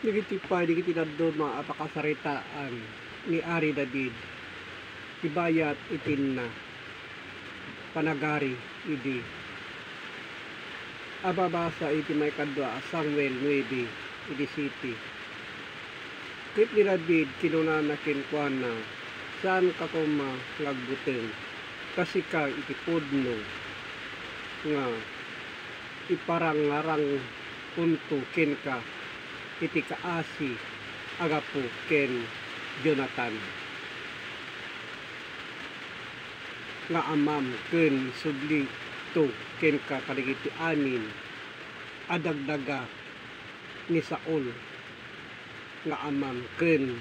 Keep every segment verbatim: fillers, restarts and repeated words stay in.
Dagiti pay dagiti dadduma a pakasaritaan ni Ari David, ti bayat iti inna, panagari idi. A mabasa iti maikadua a Samuel nuebe, iti siete. Ket ni David kinunana kenkuana, "Saanka koma nga agbuteng, ta sika iti pudno nga iparangarangkonto kenka iti kaasi a gapu ken Jonatan nga amam ken sublito kenka kadagiti amin a dagdaga ni Saul nga amam ken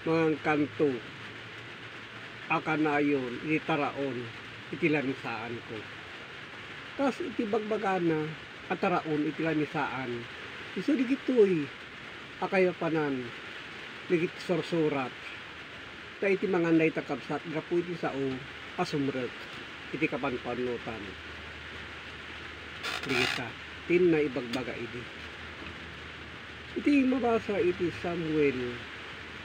mangangkanto a kanayon iti taraon iti lamisaanko." Kas iti bagbagana a taraon iti lamisaan, isu dagitoy a kaipapanan dagiti sursurat. Ta iti mangan dayta, kabsat, gapu iti sao a sumrek iti kapanpanunotan dagita ti inna ibagbaga idi. Iti mabasa iti Samuel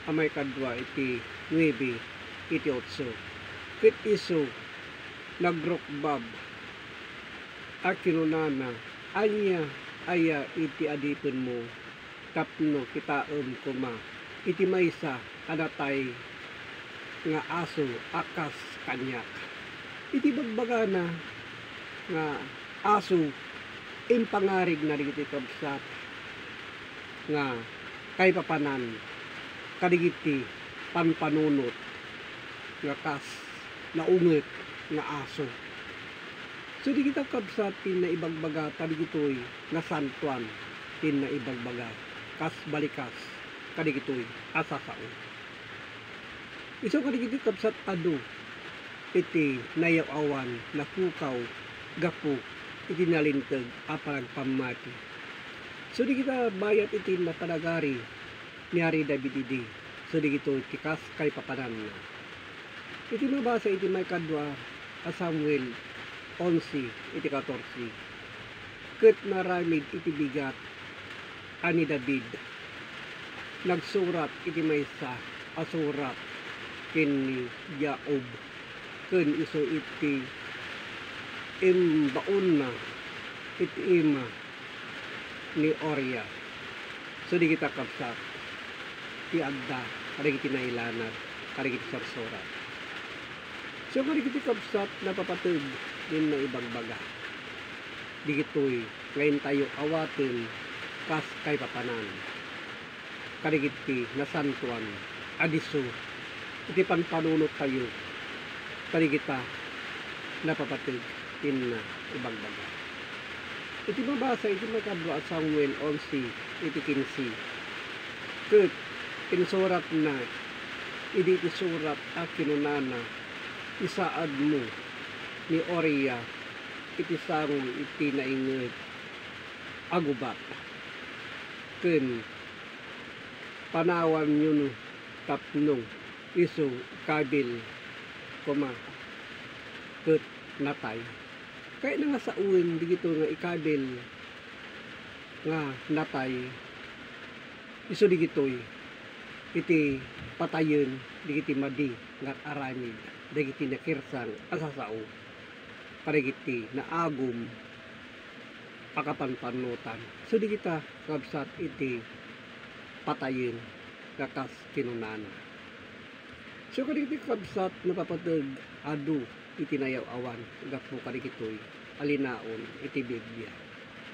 a maikadua iti nuebe iti otso, ket isu nagrukbab a kinunana, "Ania aya iti adipenmo tapno kitaem koma iti maysa a natay nga aso a kas kaniak?" Iti bagbagana nga aso, impangarigna dagiti kabsat nga kaipapanan kadagiti panpanunot nga kas naunget nga aso. So, dagita kabsat ti inna ibagbaga, ta dagitoy nasantoan ti inna ibagbaga kas balikas kadagitoy a sasao. Isu kadagiti kabsat adu iti nayaw-awan, napukaw gapu iti nalinteg a panagpammati. So, dagita bayat iti inna panagari ni Ari David idi, so dagitoy ti kas kaipapananna. Iti mabasa iti maikadua a Samuel onse iti katorse, ket naaramid iti bigat a ni David, nagsurat iti maysa a surat ken ni Joab, ken isu iti imbaonna iti ima ni Oria. So, dagita kabsat ti adda kadagiti nailanad kadagiti sursurat. So, kadagiti kabsat, napapateg ti inna ibagbaga. Dagitoy nga intayo awaten kas kaipapanan kadagiti nasantoan a disso iti panpanunottayo, kadagita napapateg ti inna ibagbaga. Iti mabasa iti maikadua a Samuel onse iti kinse, ket insuratna idi iti surat a kinunana, "Isaadmo ni Oria iti sango iti nainget a gubat, ken panawanyon tapno isu ikabil koma ket natay." Kayatna nga sawen dagitoy nga ikabil nga natay, isu dagitoy iti patayen dagiti madi nga ar-aramid dagiti nakirsang a sasao kadagiti naagum a kapanpanunotan. So, dagita, kabsat, iti patayen nga kas kinunana. So, kadagiti kabsat, napapateg adu iti nayaw-awan gapu kadagitoy a linaon iti Biblia.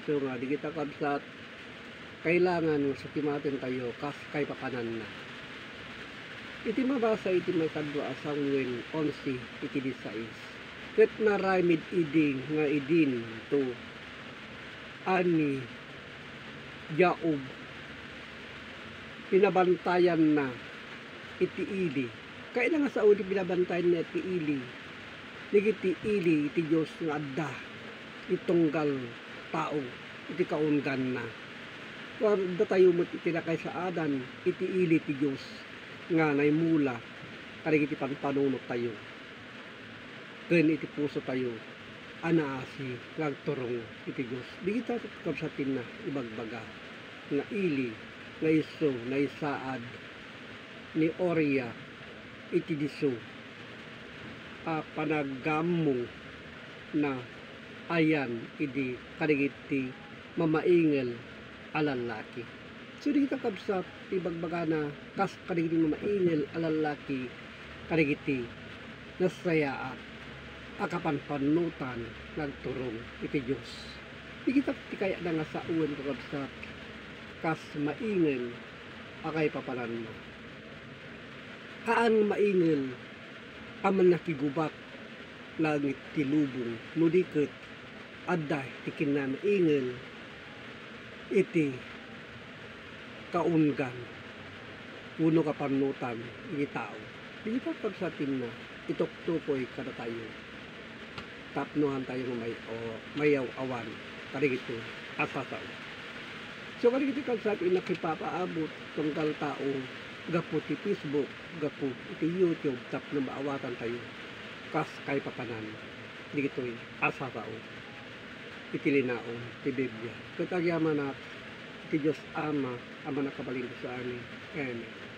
So nga, dagita kabsat, kailangan nga sukimaten tayo kas kaipapananna. Iti mabasa iti maikadua a Samuel onse iti disisais, ket naaramid idi nga idinto a ni Joab pinabantayanna iti ili. Kayatna nga sawen ti pinabantayanna iti ili. Dagiti ili ti Dios nga adda iti tunggal tao iti kaungganna. Adda tayo met iti nakaisaadan iti ili ti Dios nga naimula kadagiti panpanunot tayo ken iti puso tayo a naasi nga agturong iti Dios. Dagita, kabsat, ti inna ibagbaga nga ili nga isu naisaad ni Oria iti disso a panagammongna ayan idi kadagiti mamaingel a lallaki. So, dagiti kakabsat, ti bagbagana kas kadagiti mamaingel a lallaki kadagiti nasayaat a kapanpannutan nga agturong iti Dios. Dagita ti kayatna nga sawen, kakabsat, kas maingel a kaipapananna. Haan nga maingel a mannakigubat langit ti lubong, no di ket adda ti kinamaingel iti kaunggan wenno kapannutan iti tao. Dagita kabsatenna, ituktukoy kadatayo tapno haantayo nga may-, o, mayaw-awan kadagitoy a sasao. So, kadagitoy kabsat, nakipapaabot tunggal tao gapu ti Facebook, gapu iti YouTube, tapno maawatantayo kas kaipapanan dagitoy a sasao iti linaon ti Biblia. Ket agyamanak iti Dios Ama a mannakabalin kadakayo. Amen.